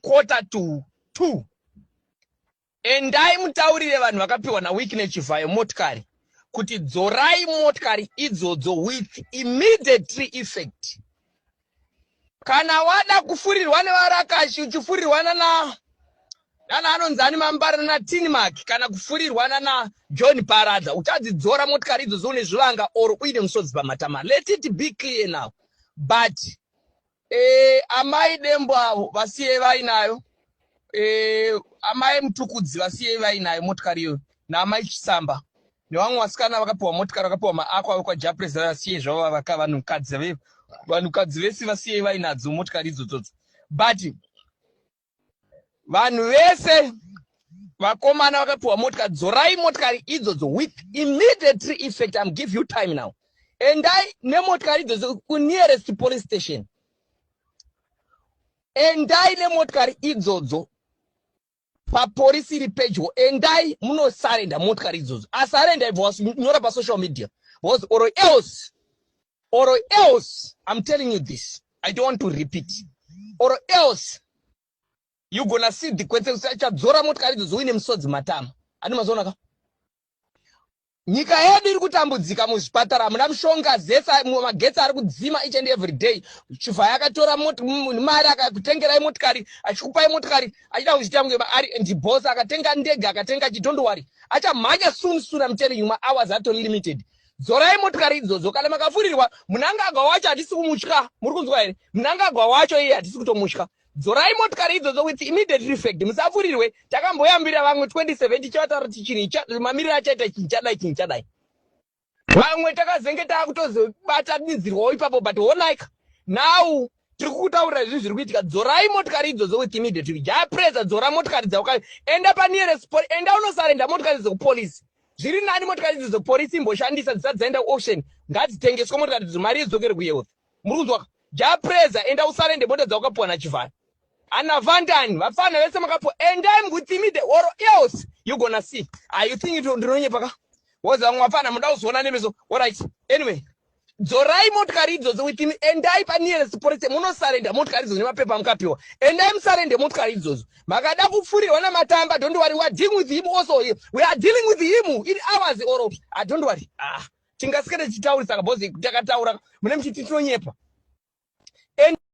1:45. Endai mutaurire vanhu vakapiwa naWicknell Chivayo motikari kuti dzorai motikari idzodzo with immediately effect. Kana wada kufurirwa nevarakashi, uchifurirwa nana anonzi ani, Mambara, nanaTinmark, kana kufurirwa nana John Paradza, uchadzidzora motikari idzodzo une zvivanga or uine musodzi pamatama. Let it be clear now. But amai Dembo avo vasiyei vainayo, amai Mutukudzi vasiyei vainayo motikari iyoyo, naamai Chisamba nevamwe vasikana vakapiwa motikari, vakapiwa maako avo kwaJah Prayzah, vasiyei zvavo. Vaka vanhukadzi vese vasiyei vainadzo motikari idzodzodzo. But vanhu vese vakomana vakapiwa motikari, dzorai motikari idzodzo with immediate effect. I'm give you time now. Endai nemotikari idzodzo kunearest police station. Endai nemotikari idzodzo papolisi iri pedyo. Endai munosurrender motikari idzodzo. Asurrender, ibva wanyora pasocial media, because or else, I'm telling you this, I don't want to repeat, or else you gonna see the consequences. Achadzora motikari idzodzo uine musodzi matama. Andi mazoona ka, nyika yedu iri kutambudzika. Muzvipatara hamuna mushonga zesa, magetsi ari kudzima each and every day. Chivayo akatora mari akakutengerai motikari, achikupai motikari, achida kuzviita kunge ari ndiboss. Akatenga ndege, akatenga chi. Don't worry, achamhanya soon soon. I'm telling you, mahours atori limited. Dzorai motikari idzodzo kana makafurirwa. Mnangagwa wacho hatisi kumutya, muri kunzwa here? Mnangagwa wacho iye hatisi kutomutya. Dzorai motikari idzodzo with immediate effect, musafurirwe. Takamboyambira vamwe 2070, tichivataura kuti chinhu mamiriro achaita, chinhu chadai, chinhu chadai. Vamwe takazenge taakutozobatanidzirwawo ipapo, but honike now tiri kukutaurira zvinhu zviri kuitika. Dzorai motikari idzodzo with immediate. Jah Prayzah, dzora motikari dzauka. Enda panearest, enda unosurrender motikari dzekupolisi. Zviri nani motikari idzo dzepolisi imboshandisa dzisati dzaenda kuauction. Ngadzitengeswe motikari idzo, mari idzokere kuhealth. Muri kunzwa? Jah Prayzah, enda usurrender mota dzaukapiwa naChivhayo. Anavhandani, vafana vese makapiwa, endai with immediate or else you gonna see. Ah, you think ndinonyepa ka? Woza vamwe vafana muda kuzoona nemeso. Alright, anyway, dzorai motikari idzodzo with endai panearest police munosurrender motikari idzodzo nemapepa mukapiwa. Endai musurrender motikari idzodzo. Makada kupfurirwa namatamba, don't worry, we are dealing with him also. We are dealing with him in hours or, ah, don't worry. Ah, tingasikete tichitaurisa kabhozi, takataura mune muchiti tinonyepa.